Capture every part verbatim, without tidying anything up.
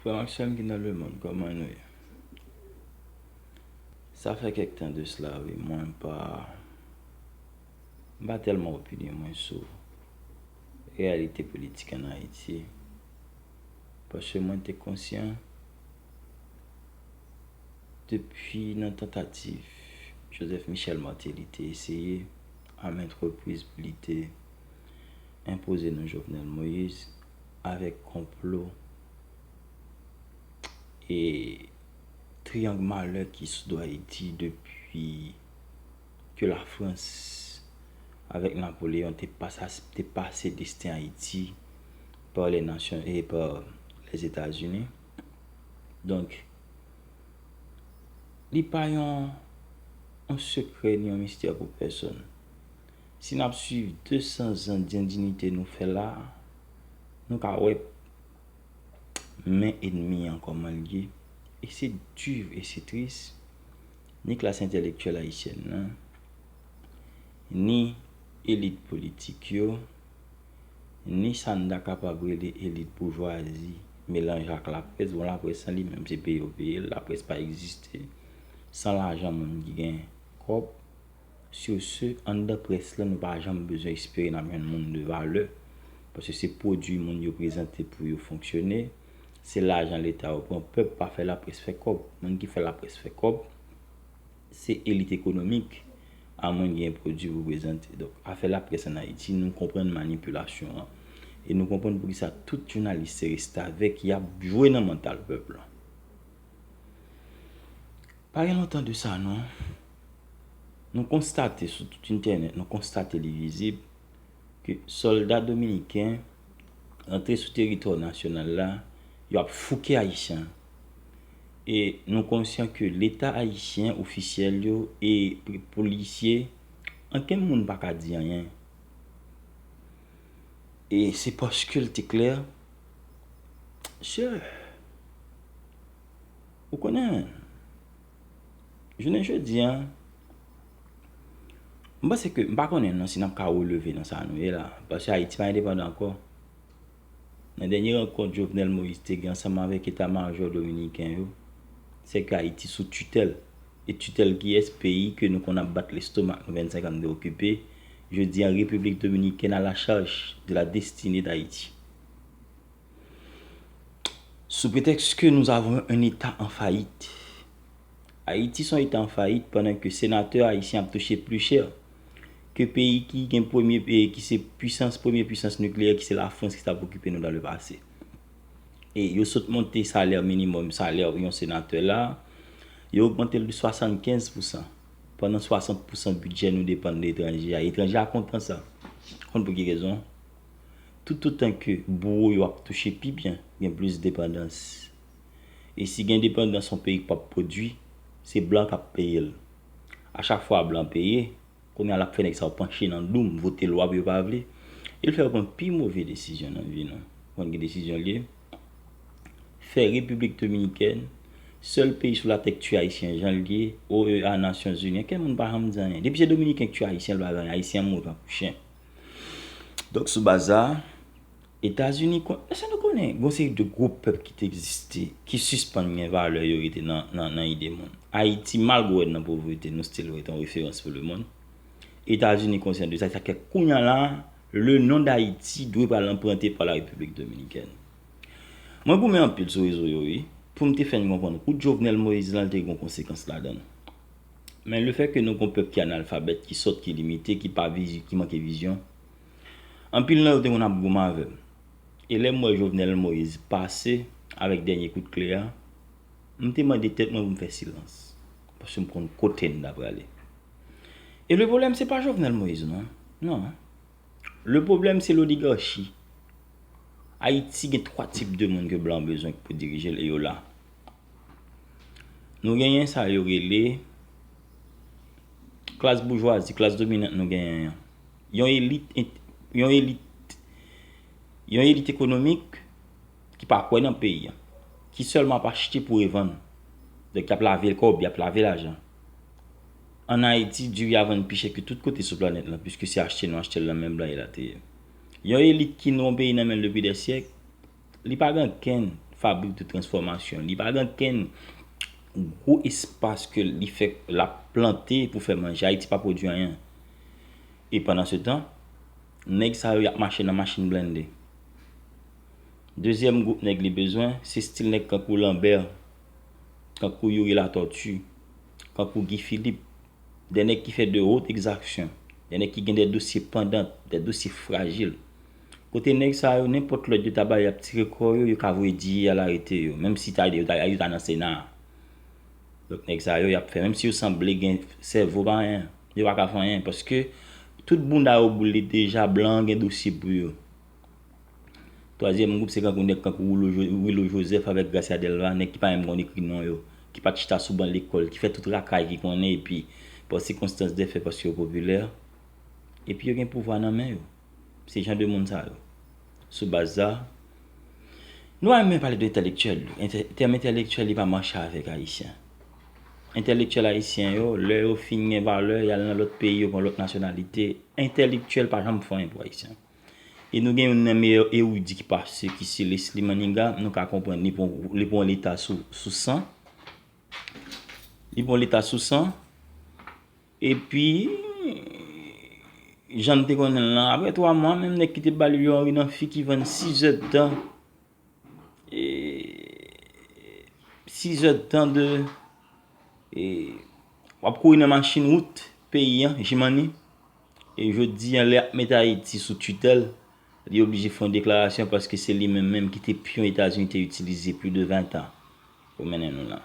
Frè m ak sè m ki nan lemonn, kòman nou ye? Sa fè kèk tan de sila, wi, mwen pa, m pa tèlman opinyon mwen sou reyalite politik ann Ayiti, paske mwen te konsyan depi nan tantativ Joseph Michel Martelly te eseye a maintes reprises pou li te enpoze nou Jovenel Moïse avèk konplo e triyang malè ki sou do Ayiti depi ke Lafrans avèk Napoleyon te pase, te pase desten Ayiti par les nations et par les États-Unis. Donk, li pa yon, yon sekrè ni yon mistè pou pèsonn. Si n ap swiv de san zan d'endinite nou fè la, nou ka wè men ènmi an kòman l ye. E se di e se tris, ni klas entèlektyèl ayisyèn nan, ni elit politik yo, ni sa n ta kapab rele elit boujwazi, melanj ak laprès. Bon, laprès an li menm, se peye yo peye l, laprès pa egziste san lajan moun ki gen kòb. Sur ce, anndan près la, nou pa janm bezwen espere n ap jwenn moun de valè, paske se pwodui moun yo prezante pou yo fonksyone, se lajan Leta yo pran. Pèp pa fè laprès fè kòb. Moun ki fè laprès fè kòb, se elit ekonomik, amwen gen pwodui pou prezante. Donk, afè laprès ann Ayiti, nou konprann manipilasyon an. E nou konprann poukisa tout jounalis se restavèk, y ap jwe nan mantal pèp la. Pa gen lontan de sa, non. Nou konstate sou tout entènèt, nou konstate li vizib, ke sòlda dominiken rantre sou teritwa nasyonal la, y ap fouke Ayisyen. E nou konsyan ke Leta ayisyen, ofisyèl yo e polisye, ankenn moun pa ka di anyen. E se paske l te klè. Sè, ou konnen, jounen jodi a, m panse ke, m pa konnen non si n ap ka releve nan sa nou ye la, paske Ayiti pa endepandan ankò. Nan dènye rankont Jovenel Moïse te gen ansanm avèk eta majò dominiken yo, se ke Ayiti sou titèl. E titèl kiyès? Peyi ke nou konn ap bat lestomak nou vennsenk an de okipe, jodi a Repiblik Dominiken à la charge de la destinée d'Haïti. Sous prétexte que nous avons un État en faillite. Ayiti se yon eta an fayit pandan ke senatè ayisyen ap touche pli chè ke peyi ki gen premye, e ki se pwisans, premye pwisans nikleyè ki se Lafrans ki t ap okipe nou dans le passé. E yo sot monte salè minimòm, salè yon senatè la, yo ogmante l de swasannkenz pousan, pandan swasant pousan bidjè nou depann de etranje a. Etranje a kontan sa. Konn pou ki rezon? Toutotan ke bouwo yo ap touche pi byen, gen plis depandans. E si gen depandans, yon peyi k p ap pwodui, se blan k ap peye l. A chak fwa blan peye, kounye a l ap fè nèg sa yo panche nan doum, vote lwa pou yo pa vle. E l fè yo pran pi move desizyon nan vi nou. Ou konn ki desizyon l ye? Fè Repiblik Dominikèn sèl peyi sou latè k tiye Ayisyen jan l ye, O E A, Nasyonzini, ankenn moun pa janm di anyen. Depi se Dominiken k tiye Ayisyen, l pa gen anyen. Ayisyen ap mouri tankou chen. Donk, sou baz sa a, Etazini, kon, èske nou konnen, gen yon seri de gwo pèp ki te egziste, ki sispann gen valè yo rete nan, nan, nan ide moun. Ayiti, malgre w nan povrete, nou still rete yon referans pou lemonn. Etazini konsyan de sa, sa fè kounye a la, le nom d'Haïti dwe pral anprante pa la Repiblik Dominikèn. Mwen goumen anpil sou rezo yo, wi, pou m te fè n konprann wout Jovenel Moïse lan, l te gen konsekans ladan l. Men lefètke nou gon pèp ki analfabèt, ki sòt, ki limite, ki pa vizi-, ki manke vizyon, anpil nan yo te konn ap goumen avè m. E lè m wè Jovenel Moïse pase avèk dènye kout kle a, m te mande tèt mwen pou m fè silans. Paske m konn kote n ta prale. E le pwoblèm, se pa Jovenel Moïse, non. Non. Le pwoblèm, se loligachi. Ayiti gen twa tip de moun ke blan bezwen pou dirije l e yo la. Nou genyen sa yo rele klas boujwazi, klas dominant nou genyen an. Yon elit ent-, yon elit, yon elit ekonomik ki pa kwè nan peyi a, ki sèlman ap achte pou revann. Donk, y ap lave kòb, y ap lave lajan. Ann Ayiti, diri a vann pi chè ke tout kote sou planèt lan, piske se achte nou achte l nan men blan e la te ye. Yon elit ki nan yon peyi nan men l depi dè syèk, li pa gen okenn fabrik de transfòmasyon. Li pa gen kenn gwo espas ke li fè, l ap plante pou fè manje. Ayiti pa pwodui anyen. E pandan se tan, nèg sa yo y ap mache nan machin blende. Dezyèm gwoup nèg li bezwen, se stil nèg kankou Lanbè, kankou Youri Latòti, kankou Guy Philippe, de nèg ki fè de wot egzaksyon, de nèg ki gen de dosye pandan, de dosye frajil. Kote nèg sa yo, nenpòt lòd yo ta bay, y ap tire kò yo, yo ka voye D A al arete yo, menm si ta, yo ta, yo ta nan Sena a. Donk, nèg sa yo, y ap fè, menm si yo sanble gen sèvo, pa anyen, yo pa ka fè anyen, paske tout bounda yo boule deja, blan an gen dosye pou yo. Twazyèm gwoup, se kankou nèg kankou Wilo Jo-, Wilo Joseph avèk Gracia Delva, nèg ki pa menm konn ekri non yo, ki pa t chita sou ban lekòl, ki fè tout rakay ki konnen, epi pa sikonstans de fè paske yo popilè, epi yo gen pouvwa nan men yo. Se jan de moun sa yo. Sou baz sa, nou pa renmen pale de entèlektyèl. Entè-, tèm entèlektyèl, li pa mache avèk Ayisyen. Entèlektyèl ayisyen yo, lè yo fin gen valè, y al nan lòt peyi, yo pran lòt nasyonalite. Entèlektyèl pa janm fè anyen pou Ayisyen. E nou gen youn nan meyè eridi ki pase, ki se Leslie Manigat, nou ka konprann li pran, li pran leta sou, sou san. Li pran leta sou san. Epi, jan n te konnen l lan, apre twa mwa, menm nèg ki te ba l yo anri nan fi ki vann sizèdtan, e, sizèdtan de, e, w ap kouri nan machin wout peyi an, Jimani. E jodi an, lè y ap met Ayiti sou titèl, li oblije fè yon deklarasyon paske se li menm menm ki te pyon Etazini te itilize plis de ven tan pou mennen nou la.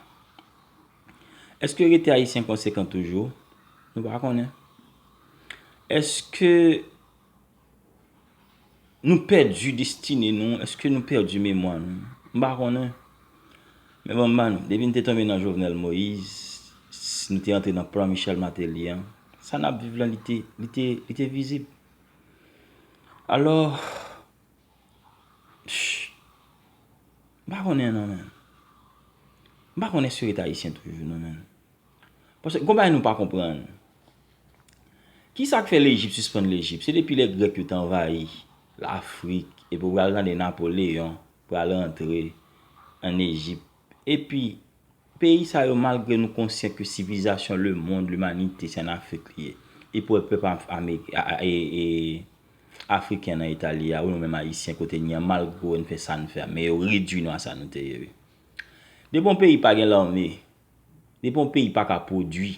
Èske rete Ayisyen konsekan toujou? Nou pa konnen. Èske nou pèdi destine nou? Èske nou pèdi memwa nou? M pa konnen. Men bon, m ba nou, depi n te tonbe nan Jovenel Moïse, s-, nou te antre nan plan Michel Martelly an, sa n ap viv lan, li te, li te, li te vizib. Alò, ch-, m pa konnen non, men. M pa konnen si rete Ayisyen toujou non, men. Paske gon bagay nou pa konprann. Kisa k fè Lejip sispann Lejip? Se depi lè Grèk yo te anvayi Lafrik, epi w pral tande Napoleyon pral rantre ann Ejip. Epi, peyi sa yo, malgre nou konsyan ke sivilizasyon lemonn, limanite, se ann Afrik li ye. Epi w wè pèp af-, Amerik-, a, a, e, e, afriken nan eta li a, ou nou menm Ayisyen kote n ye a, malgre w wè n fè sa n fè a, men yo redui nou a sa nou te ye, wi. Depi yon peyi pa gen lame, depi yon peyi pa ka pwodui,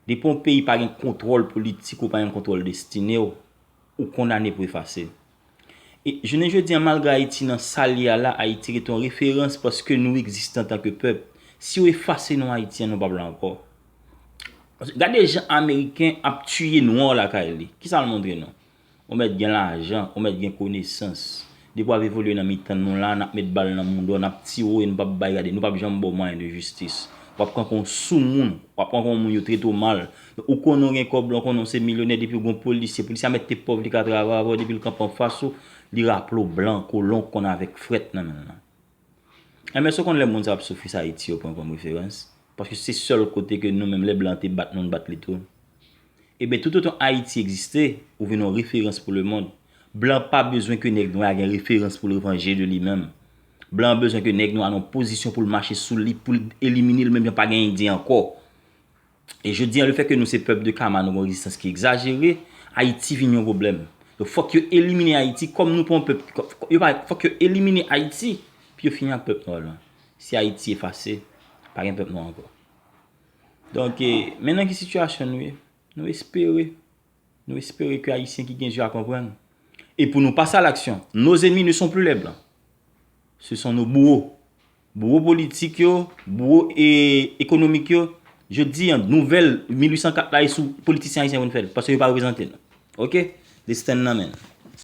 depi yon peyi pa gen kontwòl politik ou pa gen kontwòl destine w, ou kondane pou efase. E jounen jodi a, malgre Ayiti nan sa l ye a la, Ayiti rete yon referans paske nou egziste antanke pèp. Si yo efase non Ayiti an, nou p ap la ankò. Paske gade jan Ameriken ap tiye nwa lakay li. Kisa l montre nou? Ou mèt gen lajan, ou mèt gen konesans. Depi w ap evolye nan mitan nou la, n ap met bal nan mouda w, n ap tiye w e nou p ap bay gade, nou p ap janm ba w mwayen de jistis. W ap pran kon soumoun, w ap pran kon moun yo trete w mal. Ou konnen w gen kòb la, ou konnen w se milyonè, depi w gen yon polisye, polisye a mèt te pòv, li ka travay avè w, depi l kanpe anfas ou, li raple w blan, kolon, konn avèk frèt nan men l lan. Enben, èske w konn lè moun sa ap soufri, se Ayiti yo pran kòm referans? Paske se sèl kote ke nou menm, lè blan te bat nou, n bat li tou. Ebyen, toutotan Ayiti egziste, ou vin yon referans pou lemonn. Blan pa bezwen ke nèg nwè a gen referans pou l vanje de li menm. Blan an bezwen ke nèg nwè a nan pozisyon pou l mache sou li, pou l elimine l, menm jan pa gen Endyen ankò. E jodi a, lefètke nou se pèp de kama, nou gen yon rezistans ki egzajere, Ayiti vin yon pwoblèm. Donk, fòk yo elimine Ayiti, kòm nou pa yon pèp, yo pa, fòk yo elimine Ayiti, pou yo fini ak pèp nwa lan. Si Ayiti efase, pa gen pèp nwa ankò. Donk, e, men nan ki sitiyasyon nou ye? Nou espere. Nou espere ke Ayisyen ki gen je a konprann. E pou nou pase a laksyon, nos ennemis ne sont plus les blancs. Ce sont nos bourreaux. Bouro politik yo, bouro e, ekonomik yo. Jodi a, nouvèl mil uit san kat la, e sou politisyen ayisyen pou n fè l, paske yo pa reprezante nou. Oke? Desten n nan men n.